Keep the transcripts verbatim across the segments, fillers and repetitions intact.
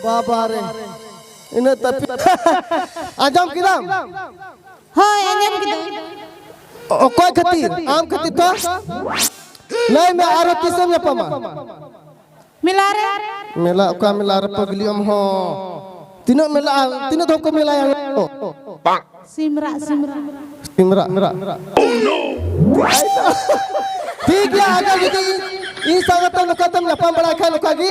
ᱵᱟᱵᱟ ᱨᱮ, ᱤᱱᱟᱹ ᱛᱟᱹᱯᱤ᱾ ᱟᱸᱡᱚᱢ ᱠᱮᱫᱟᱢ? ᱦᱳᱭ, ᱟᱸᱡᱚᱢ ᱠᱤᱫᱟᱹᱧ᱾ ᱚᱠᱚᱭ ᱠᱷᱟᱹᱛᱤᱨ? ᱟᱢ ᱠᱷᱟᱹᱛᱤᱨ ᱛᱚ᱾ ᱞᱟᱹᱭ ᱢᱮ, ᱟᱨᱦᱚᱸ ᱛᱤᱥᱮᱢ ᱧᱟᱯᱟᱢᱟ? ᱢᱮᱞᱟ ᱨᱮ᱾ ᱢᱮᱞᱟ? ᱚᱠᱟ ᱢᱮᱞᱟ ᱨᱮ ᱯᱟᱹᱜᱽᱞᱤ ᱟᱢ ᱦᱚᱸ? ᱛᱤᱱᱟᱹᱜ ᱢᱮᱞᱟ, ᱛᱤᱱᱟᱹᱜ ᱫᱷᱟᱣ ᱠᱚ ᱢᱮᱞᱟᱭᱟ? ᱥᱤᱢᱨᱟᱜ, ᱥᱤᱢᱨᱟᱜ᱾ ᱥᱤᱢᱨᱟᱜ, ᱢᱮᱨᱟᱜ᱾ ᱴᱷᱤᱠ ᱜᱮᱭᱟ, ᱟᱜᱟᱨ ᱡᱩᱫᱤ ᱤᱧ, ᱤᱧ ᱥᱟᱶ ᱠᱟᱛᱮ ᱱᱚᱝᱠᱟ ᱛᱮᱢ ᱧᱟᱯᱟᱢ ᱵᱟᱲᱟᱭ ᱠᱷᱟᱱ, ᱱᱚᱝᱠᱟ ᱜᱮ,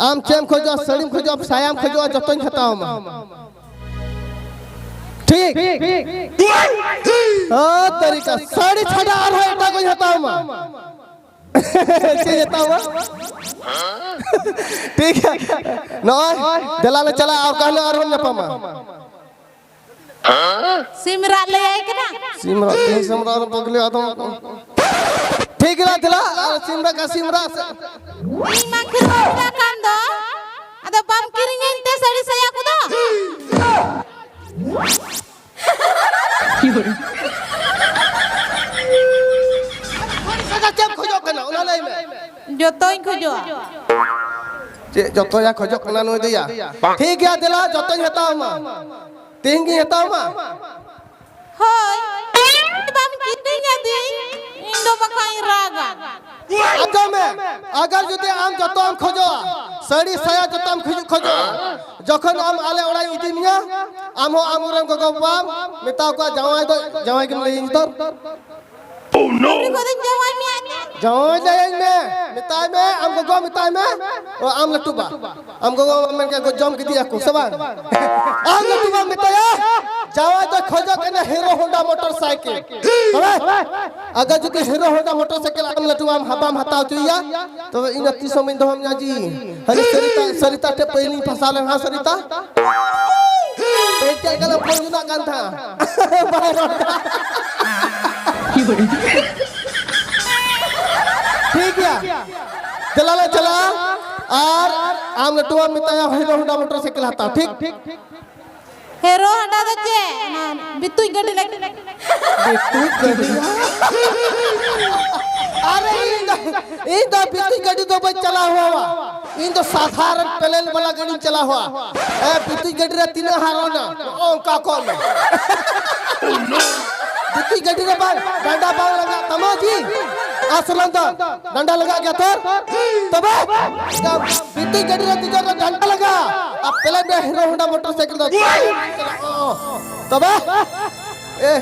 ᱟᱢ ᱪᱮᱫ ᱮᱢ ᱠᱷᱚᱡᱚᱜᱼᱟ, ᱥᱟᱹᱲᱤᱢ ᱠᱷᱚᱡᱚᱜᱼᱟ, ᱥᱟᱭᱟᱢ ᱠᱷᱚᱡᱚᱜᱼᱟ, ᱡᱚᱛᱚᱧ ᱦᱟᱛᱟᱣ ᱟᱢᱟ᱾ ᱴᱷᱤᱠ? ᱦᱚᱸ, ᱛᱟᱹᱨᱤᱠᱟ, ᱥᱟᱹᱲᱤ ᱪᱷᱟᱰᱟ ᱟᱨᱦᱚᱸ ᱮᱴᱟᱜ ᱠᱚᱧ ᱦᱟᱛᱟᱣ ᱟᱢᱟ᱾ ᱪᱮᱫ ᱦᱟᱛᱟᱣ ᱟᱢᱟ? ᱴᱷᱤᱠ ᱜᱮᱭᱟ, ᱱᱚᱜᱼᱚᱭ ᱫᱮᱞᱟ ᱞᱮ ᱪᱟᱞᱟᱜᱼᱟ, ᱟᱨ ᱚᱠᱟ ᱦᱤᱞᱳᱜ ᱟᱨᱦᱚᱸ ᱧᱟᱯᱟᱢᱟ᱾ ᱥᱤᱢᱨᱟᱜ ᱞᱟᱹᱭᱟᱭ ᱠᱟᱱᱟ᱾ ᱥᱤᱢᱨᱟᱜ, ᱛᱮᱦᱮᱧ ᱥᱤᱢᱨᱟᱜ ᱨᱮ ᱯᱟᱹᱜᱽᱞᱤ ᱟᱫᱚᱢ᱾ ᱴᱷᱤᱠ ᱜᱮᱭᱟ, ᱫᱮᱞᱟ, ᱟᱨ ᱥᱤᱢᱨᱟᱜ ᱠᱟ ᱥᱤᱢᱨᱟᱜ ᱥᱮ᱾ ᱤᱧ ᱢᱟ ᱠᱷᱤᱨ ᱵᱟᱹᱧ ᱠᱟᱱ ᱫᱚ, ᱟᱫᱚ ᱵᱟᱢ ᱠᱤᱨᱤᱧᱟᱹᱧ ᱛᱮ ᱥᱟᱹᱲᱤ ᱥᱟᱭᱟ ᱠᱚᱫᱚ? ᱥᱟᱡᱟ ᱪᱮᱫ ᱮᱢ ᱠᱷᱚᱡᱚᱜ ᱠᱟᱱᱟ, ᱚᱱᱟ ᱞᱟᱹᱭ ᱢᱮ᱾ ᱡᱚᱛᱚᱧ ᱠᱷᱚᱡᱚᱜᱼᱟ᱾ ᱪᱮᱫ ᱡᱚᱛᱚᱭᱟ ᱠᱷᱚᱡᱚᱜ ᱠᱟᱱᱟ ᱱᱩᱭ ᱫᱚᱭᱟ? ᱴᱷᱤᱠ ᱜᱮᱭᱟ, ᱫᱮᱞᱟ, ᱡᱚᱛᱚᱧ ᱦᱟᱛᱟᱣ ᱟᱢᱟ᱾ ᱛᱮᱦᱮᱧ ᱜᱤᱧ ᱦᱟᱛᱟᱣ ᱟᱢᱟ᱾ ᱦᱳᱭ, ᱵᱟᱢ ᱠᱤᱨᱤᱧ ᱟᱹᱫᱤᱧ, ᱤᱧ ᱫᱚ ᱵᱟᱠᱷᱟᱡ ᱤᱧ ᱨᱟᱜᱟ᱾ ᱟᱸᱡᱚᱢ ᱢᱮ, ᱟᱜᱟᱨ ᱡᱩᱫᱤ ᱟᱢ ᱡᱚᱛᱚᱢ ᱠᱷᱚᱡᱚᱜᱼᱟ, ᱥᱟᱹᱲᱤ ᱥᱟᱭᱟ ᱡᱚᱛᱚᱢ ᱠᱷᱚᱡᱚᱜ, ᱠᱷᱚᱡᱚᱜᱼᱟ, ᱡᱚᱠᱷᱚᱱ ᱟᱢ ᱟᱞᱮ ᱚᱲᱟᱜ ᱤᱧ ᱤᱫᱤ ᱢᱮᱭᱟ, ᱟᱢ ᱦᱚᱸ ᱟᱢ ᱨᱮᱱ ᱜᱚᱜᱚ ᱵᱟᱵᱟᱢ ᱢᱮᱛᱟ ᱠᱚᱣᱟ, ᱡᱟᱶᱟᱭ ᱫᱚ, ᱡᱟᱶᱟᱭ ᱜᱮᱢ ᱞᱟᱹᱭᱟᱹᱧ ᱛᱚ᱾ ᱩᱱᱤ ᱠᱚᱫᱚᱧ ᱡᱟᱶᱟᱭ ᱢᱮᱭᱟ ᱤᱧ᱾ ᱡᱟᱶᱟᱭ ᱞᱟᱹᱭᱟᱹᱧ ᱢᱮ, ᱢᱮᱛᱟᱭ ᱢᱮ, ᱟᱢ ᱜᱚᱜᱚ ᱢᱮᱛᱟᱭ ᱢᱮ, ᱚ, ᱟᱢ ᱞᱟᱹᱴᱩ ᱵᱟ, ᱟᱢ ᱜᱚᱜᱚ ᱢᱮᱱ ᱠᱮᱫ ᱠᱚ ᱡᱚᱢ ᱠᱮᱫᱮᱭᱟ ᱠᱚ ᱥᱮ ᱵᱟᱝ? ᱟᱢ ᱞᱟᱹᱴᱩ ᱵᱟᱢ ᱢᱮᱛᱟᱭᱟ, ᱡᱟᱶᱟᱭ ᱫᱚ ᱠᱷᱚᱡᱚᱜ ᱠᱟᱱᱟ ᱦᱤᱨᱳ ᱦᱳᱱᱰᱟ ᱢᱚᱴᱚᱨ ᱥᱟᱭᱠᱮᱞ᱾ ᱛᱚᱵᱮ ᱟᱜᱟᱨ ᱡᱩᱫᱤ ᱦᱤᱨᱳ ᱦᱳᱱᱰᱟ ᱢᱚᱴᱚᱨ ᱥᱟᱭᱠᱮᱞ ᱟᱢ ᱞᱟᱹᱴᱩ ᱵᱟᱢ, ᱵᱟᱢ ᱦᱟᱛᱟᱣ ᱦᱚᱪᱚᱭᱮᱭᱟ, ᱛᱚᱵᱮ ᱤᱧ ᱫᱚ ᱛᱤᱥ ᱦᱚᱸ ᱢᱤᱫ ᱫᱚᱦᱚ ᱢᱮᱭᱟ ᱡᱤ᱾ ᱦᱟᱱᱮ ᱥᱟᱹᱨᱤᱛᱟ, ᱥᱟᱹᱨᱤᱛᱟ ᱴᱷᱮᱡ ᱯᱟᱹᱭᱞᱤᱧ ᱯᱷᱟᱥᱟᱣ ᱞᱮᱱᱟ, ᱥᱟᱹᱨᱤᱛᱟ᱾ ᱯᱮᱱᱴ ᱪᱮᱫ ᱞᱮᱠᱟ ᱞᱟᱝ ᱯᱷᱳᱱ ᱡᱚᱱᱟᱜ ᱠᱟᱱ ᱛᱟᱦᱮᱸᱫ᱾ ᱵᱟᱭ ᱨᱚᱲ ᱫᱟ᱾ ᱴᱷᱤᱠ ᱜᱮᱭᱟ, ᱫᱮᱞᱟ ᱞᱮ ᱪᱟᱞᱟᱜᱼᱟ᱾ ᱟᱨ ᱟᱢ ᱞᱟᱹᱴᱩ ᱵᱟᱢ ᱢᱮᱛᱟᱭᱟ ᱦᱤᱨᱳ ᱦᱳᱱᱰᱟ ᱢᱚᱴᱚᱨ ᱥᱟᱭᱠᱮᱞ ᱦᱟᱛᱟᱣ, ᱴᱷᱤᱠ? ᱦᱮᱨᱳ ᱦᱚᱱᱰᱟ ᱫᱚ ᱪᱮᱫ? ᱚᱱᱟ ᱵᱤᱛᱩᱡ ᱜᱟᱹᱰᱤ ᱞᱮᱠᱟ᱾ ᱵᱤᱛᱩᱡ ᱜᱟᱹᱰᱤ? ᱟᱨᱮ, ᱤᱧ ᱫᱚ, ᱤᱧ ᱫᱚ ᱵᱤᱛᱩᱡ ᱜᱟᱹᱰᱤ ᱫᱚ ᱵᱟᱹᱧ ᱪᱟᱞᱟᱣ ᱦᱩᱭᱟ᱾ ᱤᱧ ᱫᱚ ᱥᱟᱫᱷᱟᱨᱚᱱ ᱯᱞᱮᱱ ᱵᱟᱞᱟ ᱜᱟᱹᱰᱤᱧ ᱪᱟᱞᱟᱣ ᱦᱩᱭᱟ᱾ ᱮ, ᱵᱤᱛᱩᱡ ᱜᱟᱹᱰᱤ ᱨᱮ ᱛᱤᱱᱟᱹᱜ ᱦᱟᱨᱚᱱᱟ? ᱚᱱᱠᱟ ᱠᱚᱜ ᱢᱮ᱾ ᱵᱤᱛᱩᱡ ᱜᱟᱹᱰᱤ ᱨᱮ ᱵᱟᱝ, ᱰᱟᱸᱰᱟ ᱵᱟᱝ ᱞᱟᱜᱟᱜ ᱛᱟᱢᱟ ᱡᱤ? ᱟᱥᱚᱞᱟᱱ ᱫᱚ ᱰᱟᱸᱰᱟ ᱞᱟᱜᱟᱜ ᱜᱮᱭᱟ ᱛᱚ? ᱛᱚᱵᱮ ᱵᱤᱛᱩᱡ ᱜᱟᱹᱰᱤ ᱨᱮ ᱫᱮᱡᱚᱜ ᱨᱮ ᱰᱟᱸᱰᱟ ᱞᱟᱜᱟᱜᱼᱟ᱾ ᱟᱨ ᱯᱞᱮᱱ ᱨᱮ ᱦᱤᱨᱳ ᱦᱚᱱᱰᱟ ᱢᱚᱴᱚᱨ ᱥᱟᱭᱠᱮᱞ ᱫᱚ ᱪᱟᱞᱟᱜᱼᱟ᱾ ᱛᱚᱵᱮ? ᱮ᱾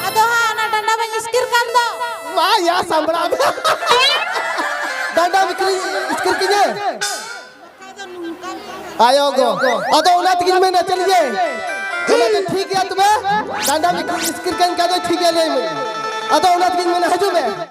ᱟᱫᱚ ᱦᱟᱸᱜ ᱚᱱᱟ ᱰᱟᱸᱰᱟ ᱢᱟᱧ ᱤᱥᱠᱤᱨ ᱠᱟᱱ ᱫᱚ᱾ ᱢᱟ ᱭᱟ ᱥᱟᱢᱵᱲᱟᱣ ᱢᱮ᱾ ᱰᱟᱸᱰᱟ ᱢᱤᱠᱨᱤ ᱤᱥᱠᱤᱨ ᱠᱤᱧᱟᱹ᱾ ᱟᱭᱳ ᱜᱚ᱾ ᱟᱫᱚ ᱚᱱᱟ ᱛᱮᱜᱤᱧ ᱢᱮᱱᱟ, ᱪᱟᱹᱞᱤᱭᱮ᱾ ᱚᱱᱟ ᱫᱚ ᱴᱷᱤᱠ ᱜᱮᱭᱟ ᱛᱚᱵᱮ᱾ ᱰᱟᱸᱰᱟ ᱢᱤᱠᱨᱤ ᱤᱥᱠᱤᱨ ᱠᱟᱹᱧ ᱠᱷᱟᱡ ᱫᱚ ᱴᱷᱤᱠ ᱜᱮᱭᱟ, ᱞᱟᱹᱭ ᱢᱮ᱾ ᱟᱫᱚ ᱚᱱᱟ ᱛᱮᱜᱤᱧ ᱢᱮᱱᱟ, ᱦᱤᱡᱩᱜ ᱢᱮ᱾